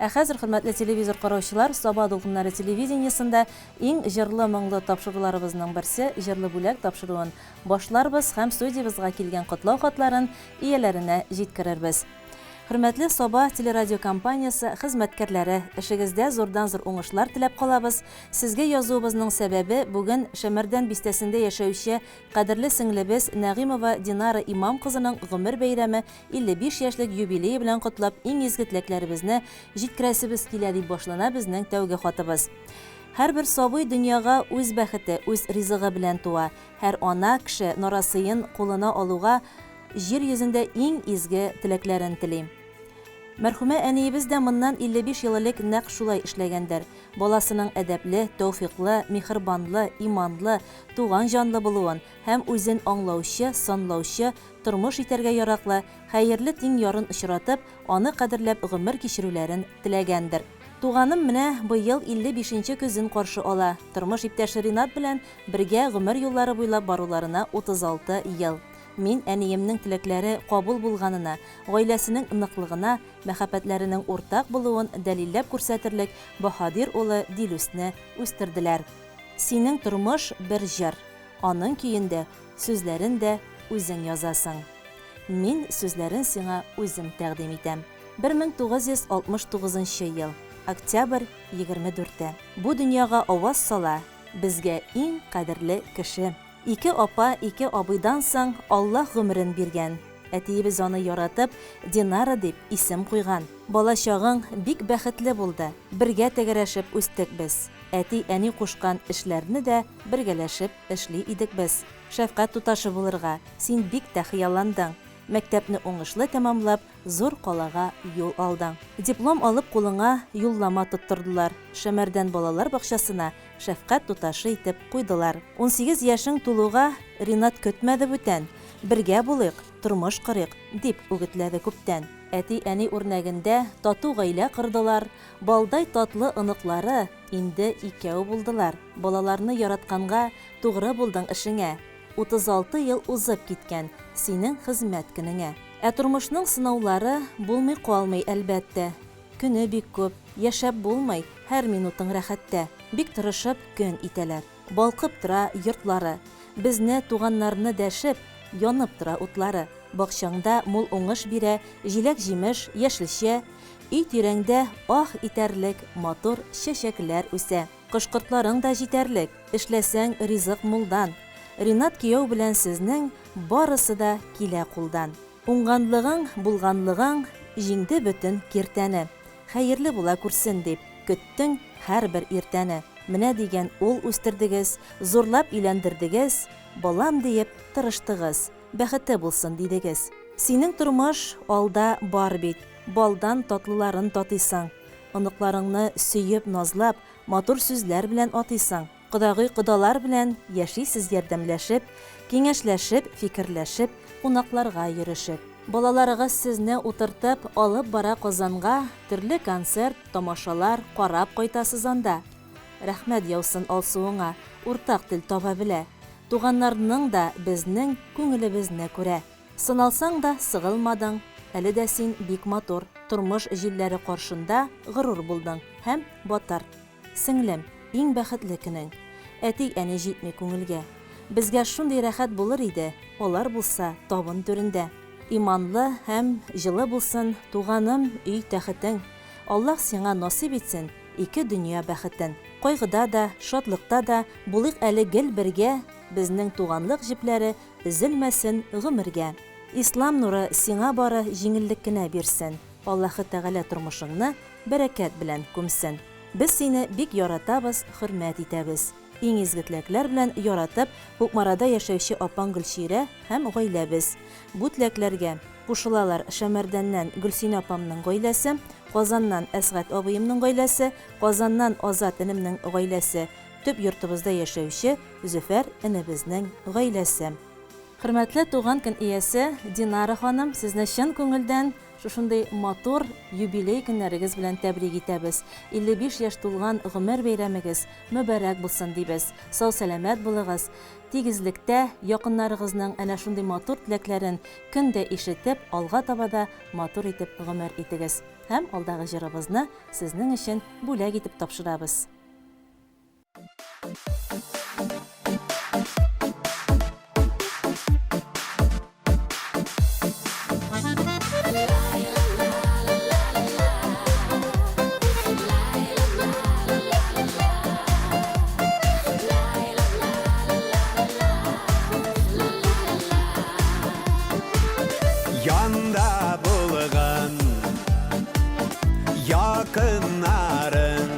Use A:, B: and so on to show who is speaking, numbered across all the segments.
A: Ә хәзер, хөрмәтле телевизор караучылар, Саба дулкыннары телевидениесендә иң җырлы-моңлы тапшыруларыбызның берсе, Җырлы бүләк тапшыруын башларбыз һәм студиябезгә килгән котлау хатларын ияләренә җиткерербез. Хөрмәтле Саба телерадиокомпаниясе хезмәткәрләре, эшегездә зурдан-зур уңышлар теләп калабыз. Сезгә язуыбызның сәбәбе, бүген Шәмәрдән бистәсендә яшәүче кадерле сеңлебез Нәгыймова Динара Имам кызының гомер бәйрәме 55 яшьлек юбилее белән котлап, иң изге теләкләребезне җиткерәсебез килә, дип башлана безнең тәүге хатыбыз. Һәрбер сабый дөньяга үз бәхете, үз ризыгы белән туа. Һәр ана кеше нарасыен кулына алуга җир йөзендә иң изге теләкләрен тели. Мәрхүмә әниебез дә моннан 55 ел элек нәкъ шулай эшләгәндер. Баласының әдәпле, тәүфыйклы, миһербанлы, иманлы, туган җанлы булуын һәм үзен аңлаучы, санлаучы, тормыш итәргә яраклы, хәерле тиң ярын очратып, аны кадерләп гомер кичерүләрен теләгәндер. Туганым менә быел 55 нче көзен каршы ала. Тормыш иптәше Ринат белән бергә гомер юллары буйлап баруларына 36 ел. Мин әниемнең теләкләре кабул булганына, гаиләсенең ныклыгына, мәхәббәтләренең уртак булуын дәлилләп күрсәтерлек баһадир улы Дилүсне үстерделәр. Синең тормыш бер җыр. Аның көен дә, сүзләрен дә үзең язасың. Мин сүзләрен сиңа үзем тәкъдим итәм. 1969 нчы ел, октябрь, 24-е. Бу дөньяга аваз сала безгә иң кадерле кеше. Ике апа, ике абыйдан соң Аллаһ гомерен биргән. Әтиебез аны яратып, Динара дип исем куйган. Балачагың бик бәхетле булды. Бергә тәгәрәшеп үстек без. Әти-әни кушкан эшләрне дә бергәләшеп эшли идек без. Шәфкать туташы булырга син бик тә хыялландың. Мәктәпне уңышлы тәмамлап, зур калага юл алдың. Диплом алып кулыңа юллама тоттырдылар, Шәмәрдән балалар бакчасына шәфкать туташы итеп куйдылар. 18 яшең тулуга Ринат көтмәде бүтән, бергә булыйк, тормыш корыйк, дип үгетләде күптән. Әти-әни үрнәгендә тату гаилә кордылар, балдай татлы оныклары инде икәү булдылар. Балаларны яратканга тугры булдың эшеңә. 36 ел узып киткән синең хезмәт көнеңә. Ә тормышның сынаулары булмый калмый, әлбәттә. Көне бик күп, яшәп булмый һәр минутың рәхәттә. Бик тырышып көн итәләр. Балкып тора йортлары. Безне, туганнарны дәшеп, янып тора утлары. Бакчаңда мул уңыш бирә җиләк-җимеш, яшелчә. Өй тирәңдә аһ итәрлек матур чәчәкләр үсә. Кош-кортларың да җитәрлек, эшләсәң, ризык мулдан. Ринат кияү белән сезнең барысы да килә кулдан. Уңганлыгың, булганлыгың җиңде бөтен киртәне. Хәерле була күрсен дип, көттең һәрбер иртәне. Менә дигән ул үстердегез, зурлап өйләндердегез, балам диеп тырыштыгыз, бәхете булсын дидегез. Синең тормыш алда бар бит, балдан татлыларын татыйсың. Оныкларыңны сөеп-назлап, матур сүзләр белән атыйсың. Кодагый-кодалар белән яшисез ярдәмләшеп, киңәшләшеп, фикерләшеп, кунакларга йөрешеп. Балаларыгыз сезне утыртып алып бара Казанга, төрле концерт, тамашалар карап кайтасыз анда. Рәхмәт яусын Алсуыңа, уртак тел таба белә. Туганнарның да безнең күңелебезне күрә. Сыналсаң да, сыгылмадың, әле дә син бик матур, тормыш җилләре каршында горур булдың һәм батыр. Сеңлем, иң бәхетле көнең. Әти-әни җитми күңелгә. Безгә шундый рәхәт булыр иде, алар булса табын түрендә. Иманлы һәм җылы булсын, туганым, өй тәхетең. Аллаһ сиңа насыйп итсен ике дөнья бәхетен. Кайгыда да, шатлыкта да булыйк әле гел бергә, безнең туганлык җепләре Өзелмәсен гомергә. Ислам нуры сиңа бары җиңеллек кенә бирсен, Аллаһы Тәгалә тормышыңны бәрәкәт белән күмсен. Без сине бик яратабыз, хөрмәт итәбез. Иң изге теләкләр белән яратып, Кукмарада яшәүче апаң Гөлчирә һәм гаиләбез. Бу теләкләргә кушылалар Шәмәрдәннән Гөлсинә апамның гаиләсе, Казаннан Әсгать абыемның гаиләсе, Казаннан Азат энемнең гаиләсе, төп йортыбызда яшәүче Зөфәр энебезнең гаиләсе. Хөрмәтле туган көн иясе Динара ханым, сезне чын күңелдән шушындый матур юбилей көннәрегез белән тәбрик итәбез. 55 яшь тулган гомер бәйрәмегез мөбарәк булсын, дибез. Сау-сәламәт булыгыз, тигезлектә, якыннарыгызның әнә шундый матур теләкләрен көн дә ишетеп, алга таба да матур итеп гомер итегез. Һәм алдагы җырыбызны сезнең өчен бүләк итеп тапшырабыз.
B: Янда булган якыннарың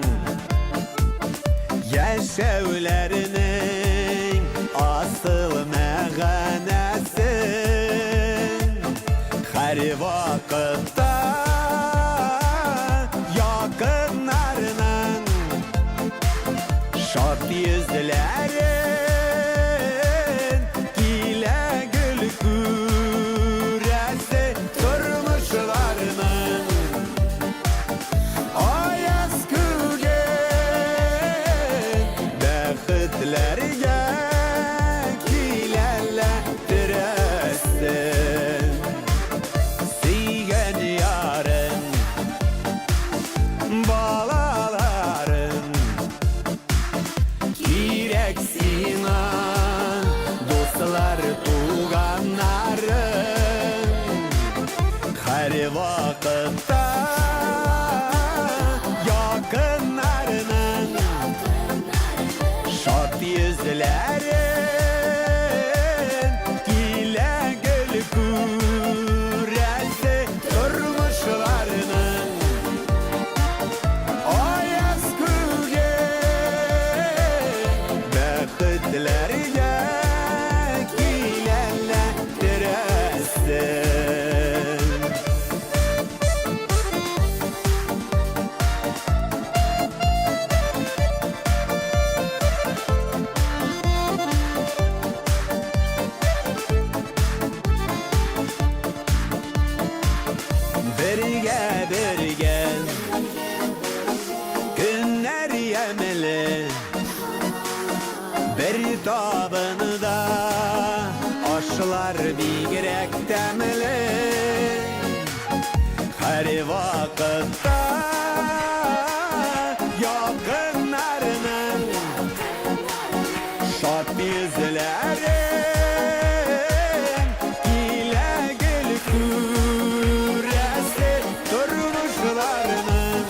B: Яшәүләренең асыл мәгънәсен Һәрвакытта якыннарының Шат йөзләрен килә гел күрәсе Тормышларының Аяз күген бәхетләргә киләләттерәсен. Сөйгән ярың, балаларың кирәк сиңа, дуслар, туганнарың. Һәрвакытта якыннарының шат йөзләрен килә гел күрәсе тормышларының аяз күген бәхетләргә киләләттерәсен. Бергә бергә көннәр ямьле Бер табында ашлар бигрәк тәмле. Һәрвакытта якыннарның шат йөзләрен килә гел күрәсе тормышларының.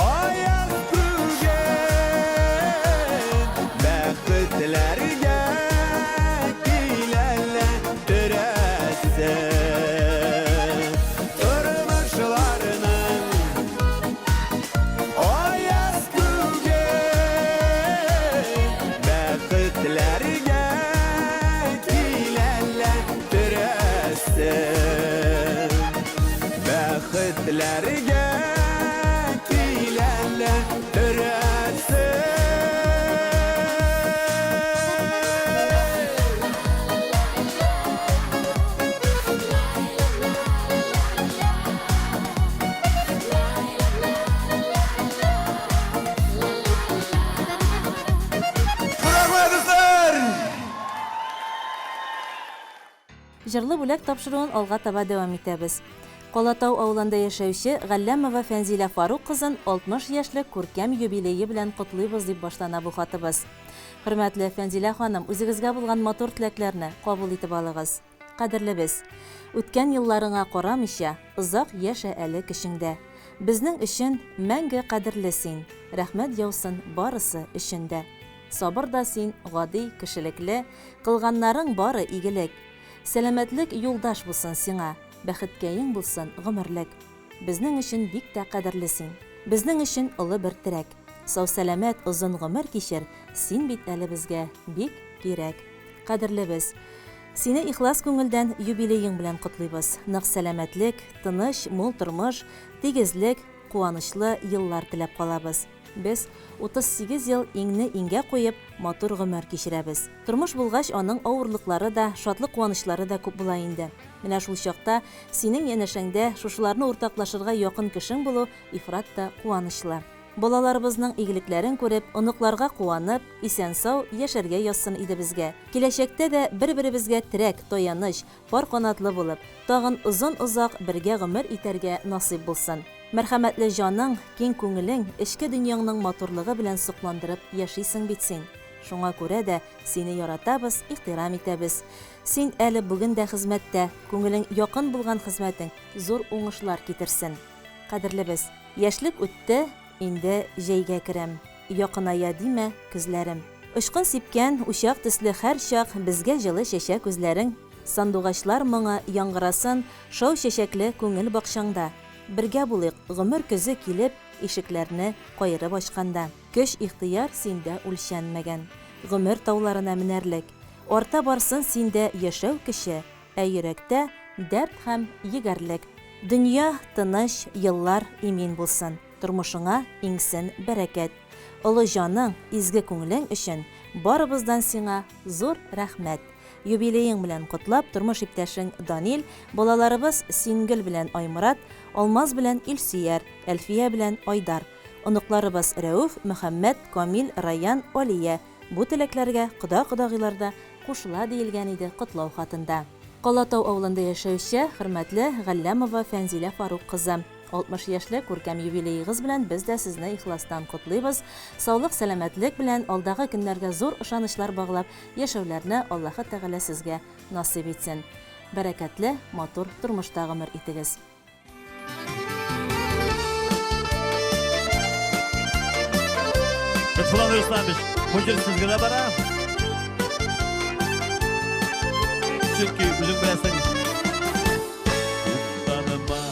B: Аяз күген бәхетләргә киләләттерәсе тормышларының. Аяз күген бәхетләргә киләләттерәсе. Бәхетләргә киләләттерәсе. Рәхмәт, дуслар!
A: Җырлы бүләк тапшыруын алга таба дәвам итәбез. Калатау авылында яшәүче Галләмова Фәнзилә Фарук кызын 60 яшьлек күркәм юбилее белән котлыйбыз дип башлана бу хатыбыз. Хөрмәтле Фәнзилә ханым, үзегезгә булган матур теләкләрне кабул итеп алыгыз. Кадерлебез! Үткән елларыңа карамыйча, озак яшә әле көчеңдә. Безнең өчен мәңге кадерле син, рәхмәт яусын барысы өчен дә. Сабыр да син, гади, кешелекле, Кылганнарың бары игелек. Сәламәтлек юлдаш булсын сиңа, Бәхеткәең булсын гомерлек. Безнең өчен бик тә кадерле син. Безнең өчен олы бер терәк. Сау-сәламәт озын гомер кичер, Син бит әле безгә бик кирәк. Кадерлебез! Сине ихлас күңелдән юбилеең белән котлыйбыз. Нык сәламәтлек, тыныч, мул тормыш, тигезлек, куанычлы еллар теләп калабыз. Без, 38 ел иңне иңгә куеп, матур гомер кичерәбез. Тормыш булгач, аның авырлыклары да, шатлык-куанычлары да күп була инде. Менә шул чакта синең янәшәңдә шушыларны уртаклашырга якын кешең булу ифрат та куанычлы. Балаларыбызның игелекләрен күреп, оныкларга куанып, исән-сау яшәргә язсын иде безгә. Киләчәктә дә бер-беребезгә терәк, таяныч, пар канатлы булып, тагын озын-озак бергә гомер итәргә насыйп булсын. Мәрхәмәтле җаның, киң күңелең, эчке дөньяңның матурлыгы белән сокландырып яшисең бит син. Шуңа күрә дә сине яратабыз, ихтирам итәбез. Син әле бүген дә хезмәттә, күңелең якын булган хезмәтең зур уңышлар китерсен. Кадерлебез! Яшьлек үтте, инде җәйгә керәм. Якыная димә, көзләрем. Очкын сипкән учак төсле һәрчак безгә җылы чәчә күзләрең. Сандугачлар моңы яңгырасын шау чәчәкле күңел бакчаңда. Бергә булыйк, гомер көзе килеп, ишекләрне каерып ачканда. Көч-ихтыяр синдә үлчәнмәгән. Гомер тауларына менәрлек. Арта барсын синдә яшәү көче, ә йөрәктә, дәрт һәм егәрлек. Дөнья тыныч, еллар имин булсын, тормышыңа иңсен бәрәкәт. Олы җаның, изге күңелең өчен барыбыздан сиңа зур рәхмәт. Юбилеең белән котлап, тормыш иптәшең Данил, балаларыбыз Сингөл белән Айморат, Алмаз белән Илсөяр, Әлфия белән Айдар, оныкларыбыз Рәүф, Мөхәммәт, Камил, Раян, Алия, Бу теләкләргә кода-кодагыйлар да кушыла, диелгән иде котлау хатында. Калатау авылында яшәүче хөрмәтле Галләмова Фәнзилә Фарук кызы! 60 яшьлек күркәм юбилеегыз белән без дә сезне ихластан котлыйбыз. Саулык-сәламәтлек белән, алдагы көннәргә зур ышанычлар баглап яшәүләрне Аллаһы Тәгалә сезгә насыйп итсен. Бәрәкәтле, матур тормышта гомер итегез.
C: Лотфулла Русланович, бу җыр сезгә дә бара. Чөнки үзең беләсең. Уфтаныма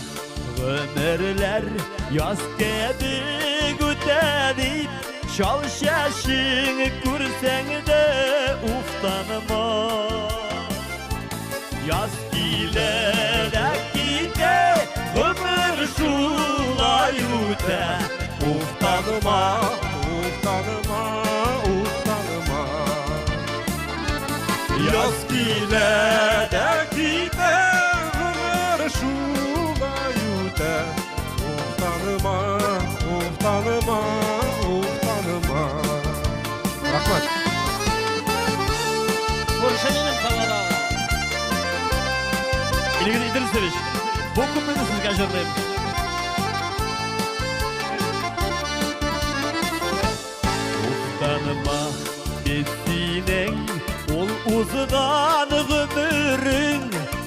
C: гомерләр яз кебек үтә дип, чал чәчең күрсәң дә уфтаныма. Яз килә дә китә, гомер шулай үтә. Уфтаныма, уфтаныма, уфтаныма. Яз килә дә китә, гомер шулай үтә. Уфтаныма, уфтаныма, уфтаныма. Рәхмәт. Күрше минем Сабадагы. Илгиз Идрисович, бу көнне сезгә җырлыйм. Уфтаныма, без синең ул узган гомерең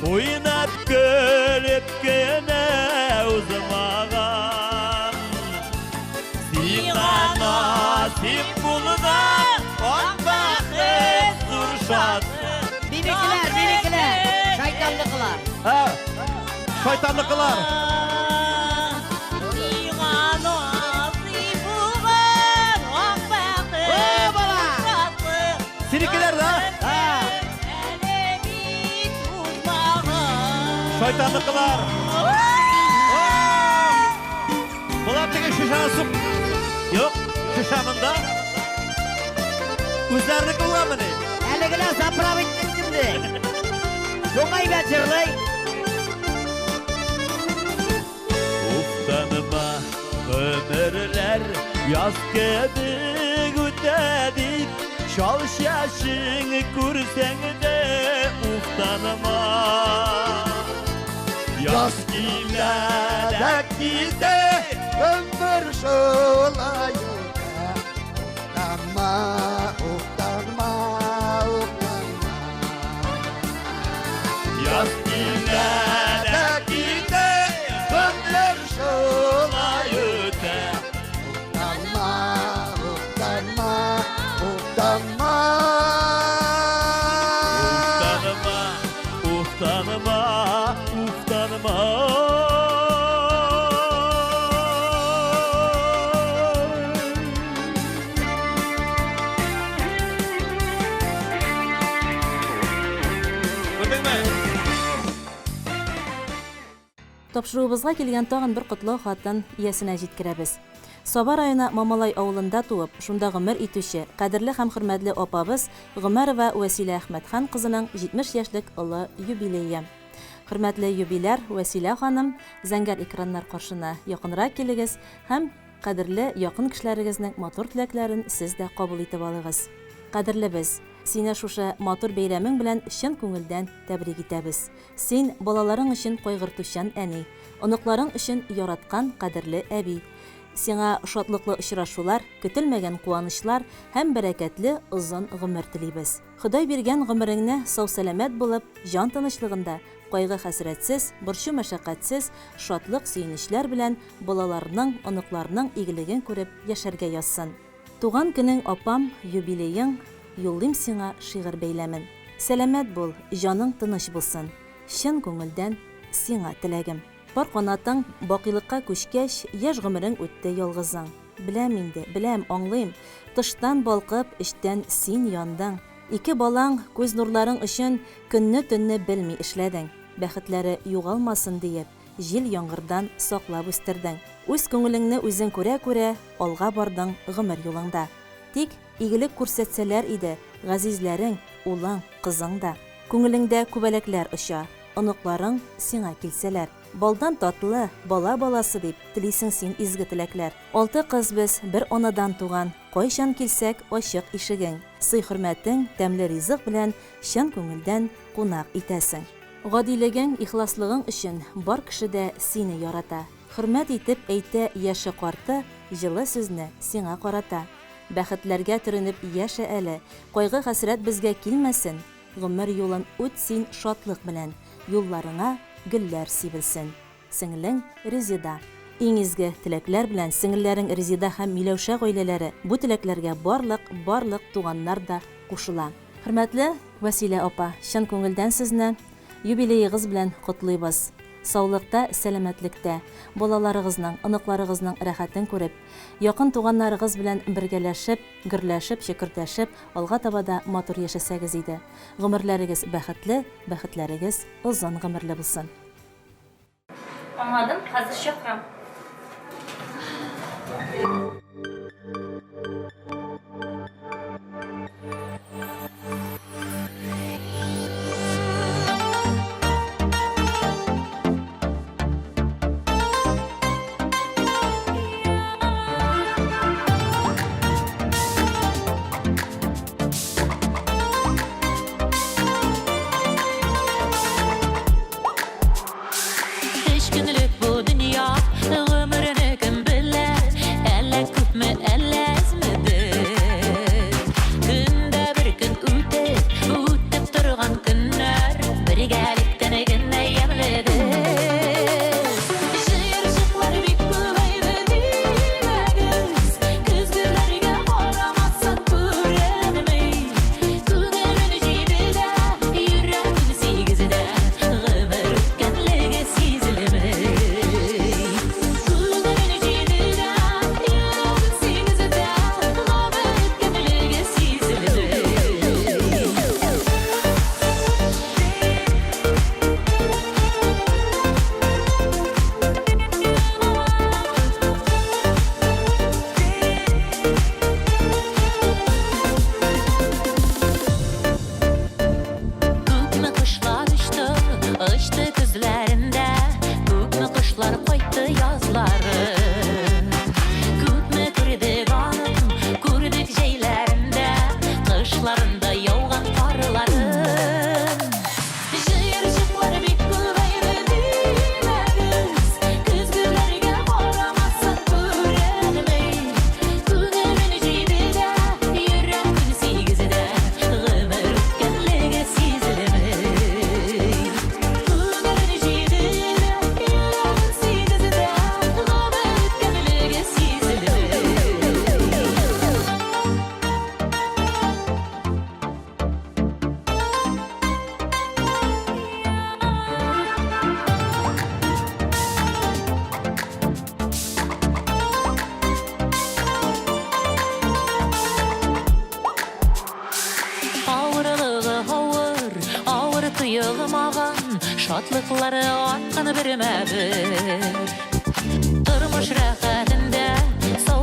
C: уйнап көлеп кенә узмаган. Сиңа насыйп булган ак бәхет зур шатлык.
D: Минекеләр, минекеләр, шайтанныкылар.
C: Һа, шайтанныкылар.
A: Сиңа насыйп булган ак бәхет зур шатлык.
C: Синекеләр дә?
D: Һа.
A: Әле бит узмаган.
C: Шайтанныкылар. Болар теге шешәне сук. Юк, шешә монда. Үзләренеке буламыни?
D: Әле генә заправить иттем ди. Шуңа әйбәт җырлый.
C: Уфтаныма гомерләр яз кебек үтә дип, чал чәчең күрсәң дә уфтаныма. Яз килә дә китә,
B: гомер шулай үтә. Уфтанма, уфтанма, уфтанма.
C: Яз килә дә китә,
B: гомер шулай
C: үтә.
B: Уфтанма, уфтанма, уфтанма.
C: Уфтаныма, уфтаныма, уфтаныма. Күрдеңме?
A: Тапшыруыбызга килгән тагын бер котлау хатын иясенә җиткерәбез. Саба районы Мамалай авылында туып, шунда гомер итүче, кадерле һәм хөрмәтле апабыз Гомәрова Вәсилә Әхмәтхан кызының 70 яшьлек олы юбилее. Хөрмәтле юбиляр Вәсилә ханым, зәңгәр экраннар каршына якынрак килегез һәм кадерле якын кешеләрегезнең матур теләкләрен сез дә кабул итеп алыгыз. Кадерлебез, сине шушы матур бәйрәмең белән чын күңелдән тәбрик итәбез. Син, балаларың өчен кайгыртучан әни, оныкларың өчен яраткан кадерле әби. Сиңа шатлыклы очрашулар, көтелмәгән куанычлар һәм бәрәкәтле озын гомер телибез. Ходай биргән гомереңне сау-сәламәт булып, җан тынычлыгында, кайгы-хәсрәтсез, борчу-мәшәкатьсез, шатлык-сөенечләр белән балаларның, оныкларның игелеген күреп яшәргә язсын. Туган көнең, апам, юбилеең, юллыйм сиңа шигырь бәйләмен. Сәламәт бул, җаның тыныч булсын, чын күңелдән сиңа теләгем. Пар канатың бакыйлыкка күчкәч, яшь гомерең үтте ялгызың. Беләм инде, беләм, аңлыйм, тыштан балкып, эчтән син яндың. Ике балаң, күз нурларың өчен көнне-төнне белми эшләдең. Бәхетләре югалмасын диеп, җил-яңгырдан саклап үстердең. Үз күңелеңне үзең күрә-күрә, алга бардың гомер юлыңда. Тик, игелек күрсәтсәләр иде, газизләрең, улың, кызың да. Күңелеңдә күбәләкләр оча, оныкларың сиңа килсәләр. Балдан татлы, бала баласы дип, телисең син изге теләкләр. Алты кыз без, бер анадан туган, кайчан килсәк, ачык ишегең. Сый-хөрмәтең, тәмле ризык белән чын күңелдән кунак итәсең. Гадилегең, ихласлыгың өчен бар кеше дә сине ярата. Хөрмәт итеп әйтә яше-карты җылы сүзне сиңа карата. Бәхетләргә төренеп яшә әле, кайгы-хәсрәт безгә килмәсен, гомер юлын үт син шатлык белән, юлларыңа гөлләр сибелсен. Сеңлең Резеда. Иң изге теләкләр белән сеңелләрең Резеда һәм Миләүшә гаиләләре, бу теләкләргә барлык, барлык туганнар да кушыла. Хөрмәтле Вәсилә апа, чын күңелдән сезне юбилеегыз белән котлыйбыз. Саулыкта, сәламәтлектә, балаларыгызның, оныкларыгызның рәхәтен күреп, якын туганнарыгыз белән бергәләшеп, гөрләшеп, чөкердәшеп, алга таба да матур яшәсәгез иде. Гомерләрегез бәхетле, бәхетләрегез озын гомерле булсын.
E: Аңладым, хәзер чакырам.
F: Өч көнлек бу дөнья, гомерне кем белә, әллә күпме, әллә әзмедер. Көндә бер көн үтеп, үтеп торган көннәр бергәлектән генә ямьледер. Җыерчыклар бик күбәйде димәгез, көзгеләргә карамасаң күренми. Күңелең җидедә, йөрәгең сигездә, гомер үткәнлеге сизелми. Күңелең җидедә, йөрәгең сигездә, гомер үткәнлеге сизелми. Күпме кошлар очты, очты көзләрендә, Күпме кошлар кайтты язлары. Күпме күрдек аның, күрдек җәйләрендә, Кышларында яуган карларын. Җыерчыклар бик күбәйде димәгез, Көзгеләргә карамасаң күренми. Күңелең җидедә, йөрәгең сигездә, Гомер үткәнлеге сизелми. Күңелең җидедә, йөрәгең сигездә, Гомер үткәнлеге сизелми. Авырлыгы авыр, авыр тоелмаган, Шатлыклары арткан бермә-бер. Тормыш рәхәтендә сау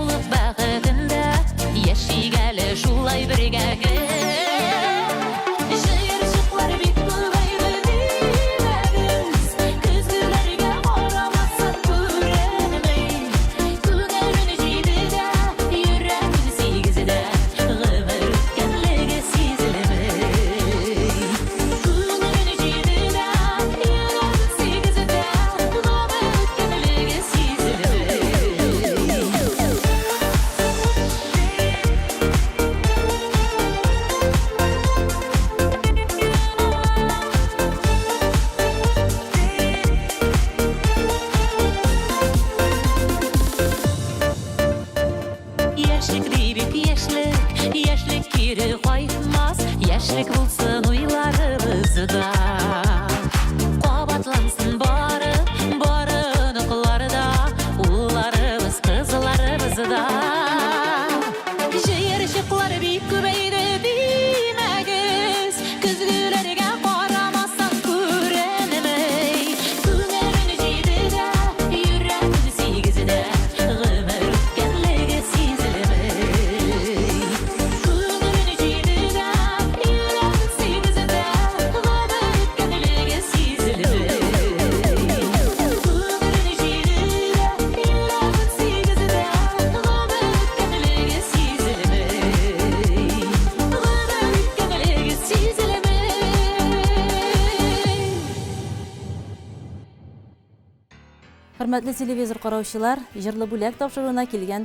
A: Хөрмәтле телевизор караучылар, җырлы бүләк тапшыруына килгән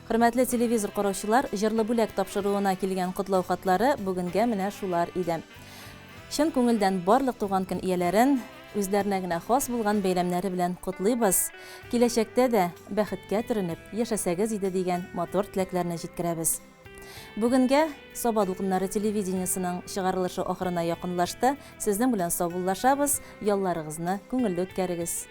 A: Хөрмәтле телевизор караучылар, җырлы бүләк тапшыруына килгән котлау хатлары бүгенгә менә шулар иде. Чын күңелдән барлык туган көн ияләрен үзләренә генә хас булган бәйрәмнәре белән котлыйбыз. Киләчәктә дә бәхеткә төренеп яшәсәгез иде дигән матур теләкләрне җиткерәбез. Бүгенгә Саба дулкыннары телевидениесының чыгарылышы ахырына якынлашты. Сезнең белән саубуллашабыз. Ялларыгызны күңелле үткәрегез.